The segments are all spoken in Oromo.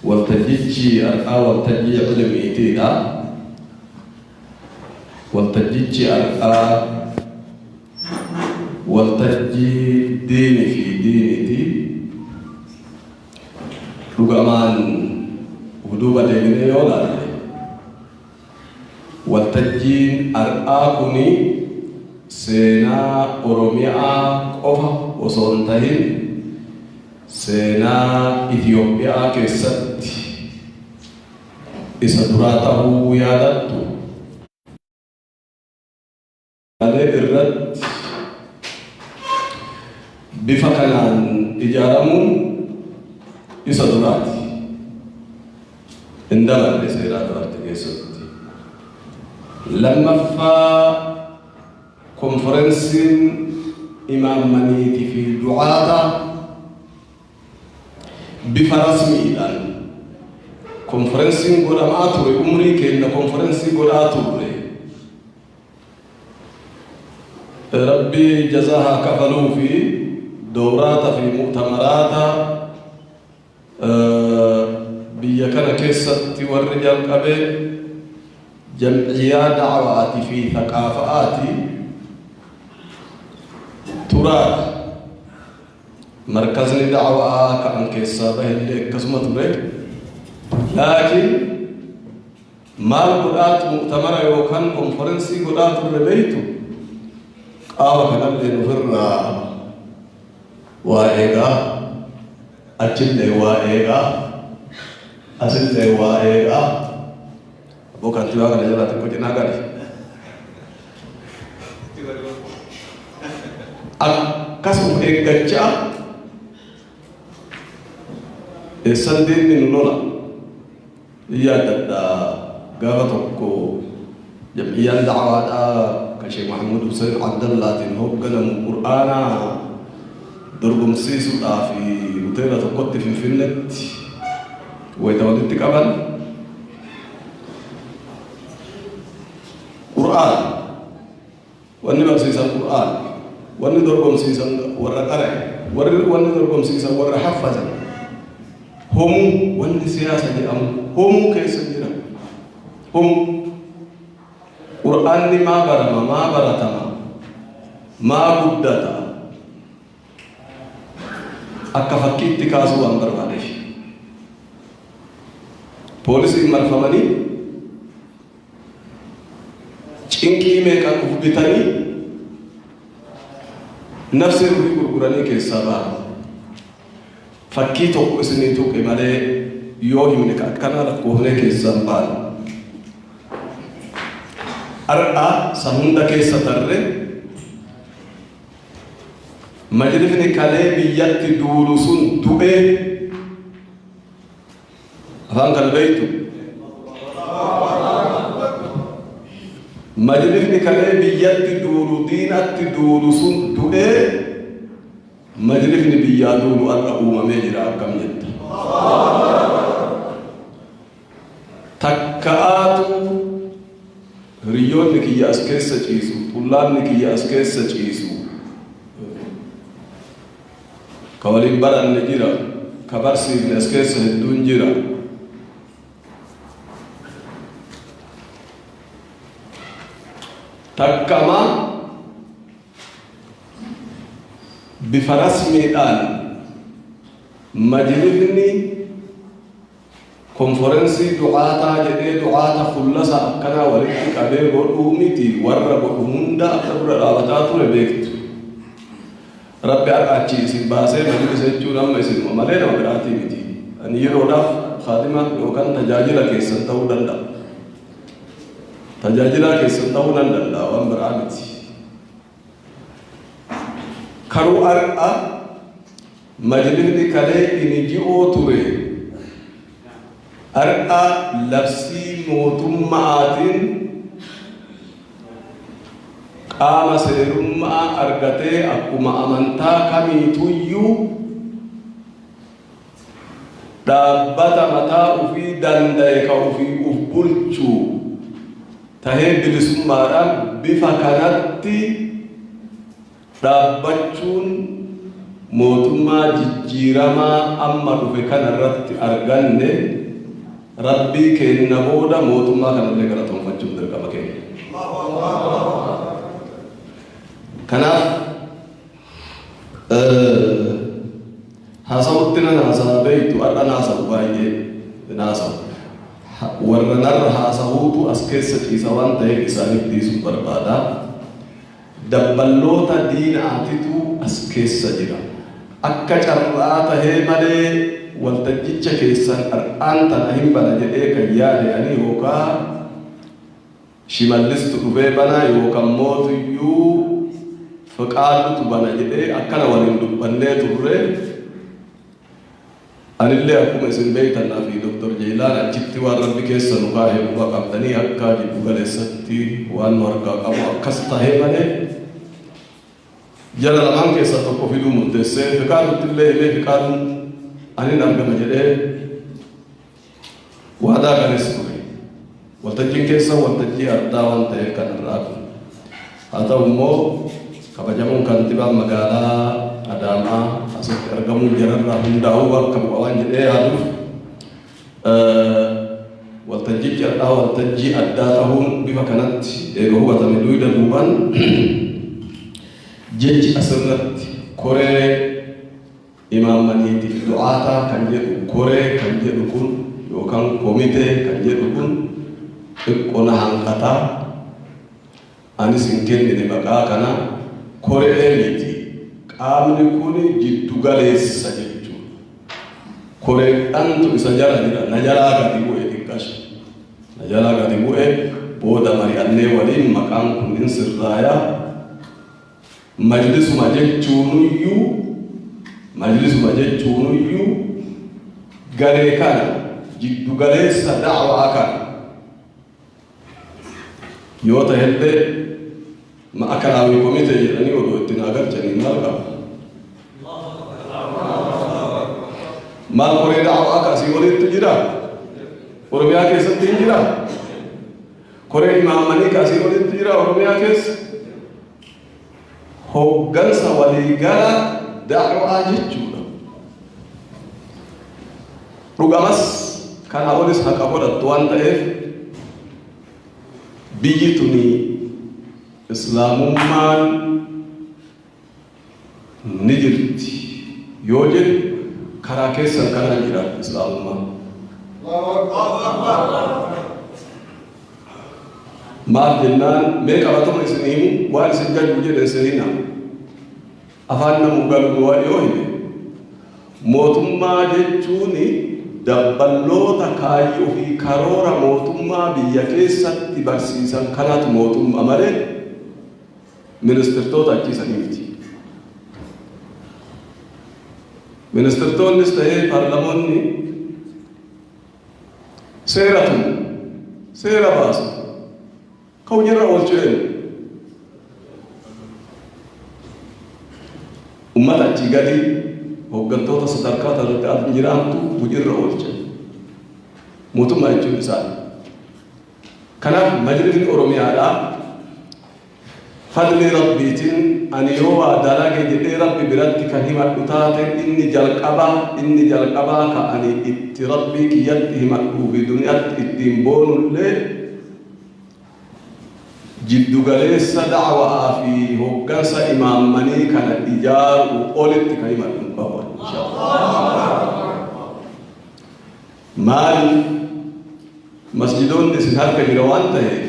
Waltajjichi har'aa waltajjii cilmiitiidha. Waltajjichi har'aa waltajjii diinii fi diiniiti. Dhugamaan duuba deebinee yoo laalle, waltajjiin har'aa kuni seenaa Oromiyaa qofa osoo hin tahin seenaa Itoophiyaa keessatti isa duraa ta'uu yaadattu. Malee irratti bifa kanaan ijaaramuun isa duraati. Hin dabarre seenaa dabarte keessatti. Lammaffaa, konferensiin imaammaniitii fi du'aataa bifa rasmiidhaan konferensiin godhamaa ture, umrii keenya konferensii godhaa turre. Rabbi jazaa haa kafaluu fi dowraata fi mu'tamaraata biyya kana keessatti warri jalqabe jam'iyyaa da'waati fi thaqaafa'aati turaadha. Markazni da'waa ka'an keessaa bahellee akkasuma ture. Laakiin maal godhaatu mu'tamara yookaan konferensii godhaa turre beeytu? Qaama kanallee nufirraa waa eegaa, achillee waa eegaa, asillee waa eegaa. Aboo, kantiibaa kana jalaa xiqqoo cinaa gali. Akkas of eeggachaa eessan diinni nu lola. Yaaddadha, gaafa tokko jam'iyyaan da'waadhaa kan Sheekh Mahamud Hussein Abdallaatiin hoogganamu Qur'aanaa dorgomsiisuudhaaf hoteela tokkotti Finfinnetti wayita walitti qaban, Qur'aan wanni barsiisan, Qur'aan wanni dorgomsiisan, warra qara'e warri wanni dorgomsiisan, warra haffazan. Homuu wanni siyaasa jedhamu homuu keessa jira. Homuu Qur'aanni maa barama, maa baratama, maa guddata, akka fakkiitti kaasuu waan barbaadeef. Poolisiin marfamanii, cinqii meeqaan uf bitanii, nafsee ofii gurguranii keessaa ba'an. Fakkii tokko isinii tuqe malee yoo himne ka akkanaa lakkoofnee keessaan baanu. Har'a san hunda keessa tarre, majlisni kalee biyyatti duulu sun du'ee. Afaan kana beektu, majlisni kalee biyyatti duulu, diinatti duulu sun du'ee, majlisni biyyaa duulu har'a uumamee jira. Akkam jetta? Takka'aatu hiriyoonni kiyya as keessa ciisu, xullaanni kiyya as keessa ciisu, ka waliin baranne jira, ka barsiifne as keessa hedduun jira. Takkama bifa rasmiidhaan majlisni konferensii du'aataa jedhee du'aata fullasa akkanaa walitti qabee godhuu miti, warra godhu hunda akka dura dhaabataa ture beektu. Rabbi har'a achi isin baasee, majlisa jechuun amma isinuma malee nama biraatii miti. Ani yeroodhaaf kaadima yookaan tajaajila keessan ta'uu danda'a. Tajaajilaa keessan ta'uu nan danda'a, waan biraa miti. Karuu har'a majlisni kalee NGO ture har'a labsii mootummaatiin qaama seerummaa argatee akkuma amantaa kamiituyyuu dhaabbata mataa ufii danda'e ka ufii uf bulchu tahee bilisummaadhaan bifa kanatti dhaabbachuun. Mootummaa jijjiiramaa amma dhufe kanarratti arganne, Rabbii kenna booda mootummaa kanallee galatoonfachuun dirqama keenya. Kanaaf haasawutti nan haasaa beektu, har'a naasawu baay'ee naasawu. Warra narra haasahuutu as keessa ciisa waan ta'eef isaaniif dhiisuun barbaada. Dabballoota diinaatitu as keessa jira. Akka carraa tahee malee waltajjicha keessan har'aan tana hin bana jedhee kan yaade ani yookaan Shimallistu dhufee bana yookaan mootuyyuu Fiqaadutu bana jedhee akkana waliin dubbannee turre. Anillee akkuma isin beektan fi Dr. Jeelaan achitti waan Rabbi keessa nu kaa'e quba qabdanii, akka jiddu galeessatti waan nu harkaa qabu akkas tahee malee jala lamaan keessaa tokko fiduu murteessee Fiqaadutti illee himee, Fiqaaduun anin argama jedhee waadaa galees ture. Waltajjiin keessa waltajjii ardaa waan ta'eef kanarraa kun. Haa ta'u immoo kabajamuun kantiibaan magaalaa Adaamaa asitti argamuun jararraa hundaa'uu bakka bu'a waan jedhee yaaduuf, waltajjichi har'aa waltajjii addaa ta'uun bifa kanatti eega hubatame duyda duubaan, jechi asirratti koree imaammaniitiif du'aataa kan jedhu, koree kan jedhu kun yookaan komitee kan jedhu kun xiqqoo na hanqataa. Anis hin kennine maqaa kana, koree miti. Qaamni kun jiddu galeessa jechuudha. Koreedhantu isa jala jira, na jalaa gadi bu'e xiqqasha. Na jalaa gadi bu'e, booda mari'annee waliin maqaan kun hin sirraayaa. Majlisuma jechuunuyyuu, majlisuma jechuunuyyuu garee kana jiddu galeessa da'waa kana yoo ta'ellee, ma'akalaawii komitee jedhanii odoo itti naa galchanii maal qaba? Maal, koree da'waa akkasii olitti jira? Oromiyaa keessatti hin jira? Koree imaammanii kaasii olitti jira Oromiyaa keessa? Hoggansa waliigala da'waa jechuudha. Dhugamas kana olis haqa godhattu waan ta'eef, biyyi tuni islaamummaan ni jirti yoo jedhu, karaa keessan kanaan jira islaamummaan. Maal jennaan, mee qabatama isin himu, waan isin jajju jedhe isin hima. Afaan namuu galu waa yoo hime, mootummaa jechuun dabballoota kaayyoo fi karoora mootummaa biyya keessatti barsiisan kanatu mootummaa malee ministirtoota achiisanii miti. Ministirtoonnis ta'ee paarlamoonni seera tumu, seera baasu, ka hojiirra oolchu eenyu? Ummata achii gadi hooggantoota sadarkaa sadarkaa jiraantu hojiirra oolcha. Mootummaa jechuun isaani. Kanaaf majlisni Oromiyaadhaa fadli Rabbiitiin, ani yoo waa dalage jedhee Rabbi biratti kan himadhu taate, inni jalqabaa ka ani itti Rabbii kiyyatti himadhuu fi duniyaatti ittiin boonullee, jiddugaleessa da'wa'aa fi hoggansa imaammanii kana ijaaru olitti kan himadhu hin qabu inshallah. Maaliif? Masjidoonni isin harka jira waan ta'eef,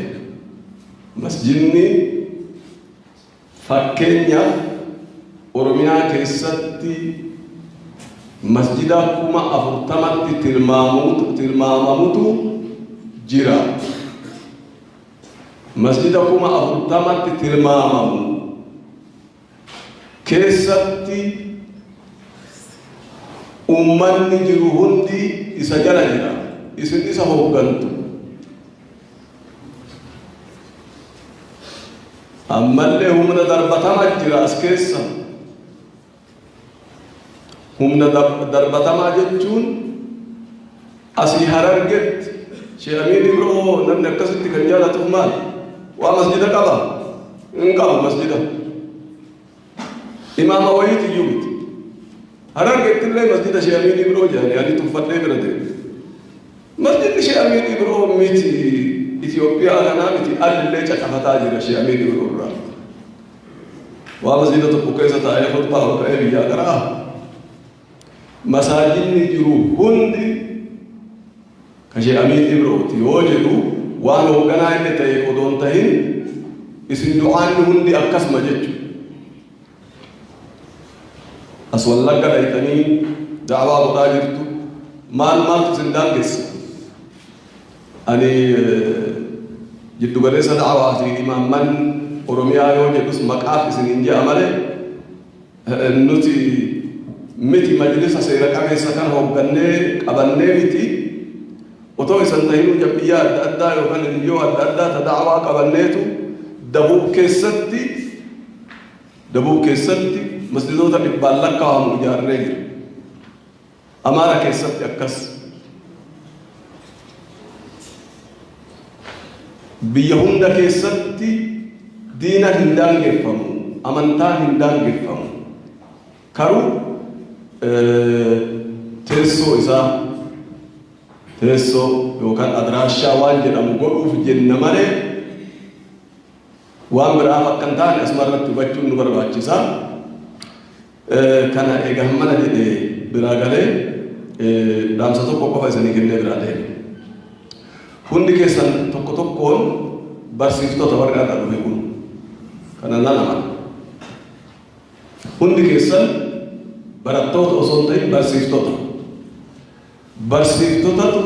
masjidni fakkeenyaaf Oromiyaa keessatti masjida 40,000tti tilmaamamutu jira. Masjida 40,000tti tilmaamamu keessatti ummanni jiru hundi isa jala jira. Isin isa hooggantu. Ammallee humna darbatama jira as keessa. Humna darbatamaa jechuun asii Harargetti Sheekh Amiin Ibroo namni akkasitti kan jaalatuuf maal? Waa masjida qaba? Hin qabu masjida. Imaama wayiiti iyyuu miti. Harargeettillee masjida Sheekh Amiin Ibroo jedhanii ani tuffadhee bira deeme. Masjidni Sheekh Amiin Ibroo miti Itoophiyaa kanaa miti alillee caqafataa jira Sheekh Amiin Ibroo irraa. Waa masjida tokko keessa taa'ee khutbaa ol ka'ee biyyaa qara'a. Masaajidni jiru hundi ka Sheekh Amiin Ibrooti yoo jedhu waan hoogganaa inni ta'e odoo hin tahin isin du'aanni hundi akkasuma jechuudha. As Wallagga dhayxanii da'waa godhaa jirtu maal maaltu isin daangessa? Ani jiddu galeessa da'waa fi imaamman Oromiyaa yoo jedhus maqaaf isin hin je'a malee nuti miti majlisa seera qabeessa kan hooggannee qabannee miti otoo isan tahinuu jabiyyaa adda addaa yookaan hiriyyoo adda addaa ta da'waa qabanneetu Dabuub keessatti masjidoota dhibbaan lakkaa'amu ijaarree jira. Amaara keessatti akkas. Biyya hunda keessatti diina hin daangeffamu, amantaan hin daangeffamu. Karuu teessoo isaa teessoo yookaan adraashaa waan jedhamu godhuuf jenna malee waan biraaf akka hin taane asuma irratti hubachuun nu barbaachisa. Kana egaa hammana jedhee biraa galee dhaamsa tokko qofa isanii kennee biraa deeme. Hundi keessan tokko tokkoon barsiiftota warri har'a dhufe kun kana nan amana. Hundi keessan barattoota osoo hin ta'in barsiiftota. Barsiiftotatu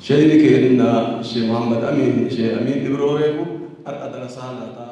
sheeyni keenya Sheekh Muhammad Amin, Sheekh Amin Ibroo reefu har'a darasaa naa ta'a.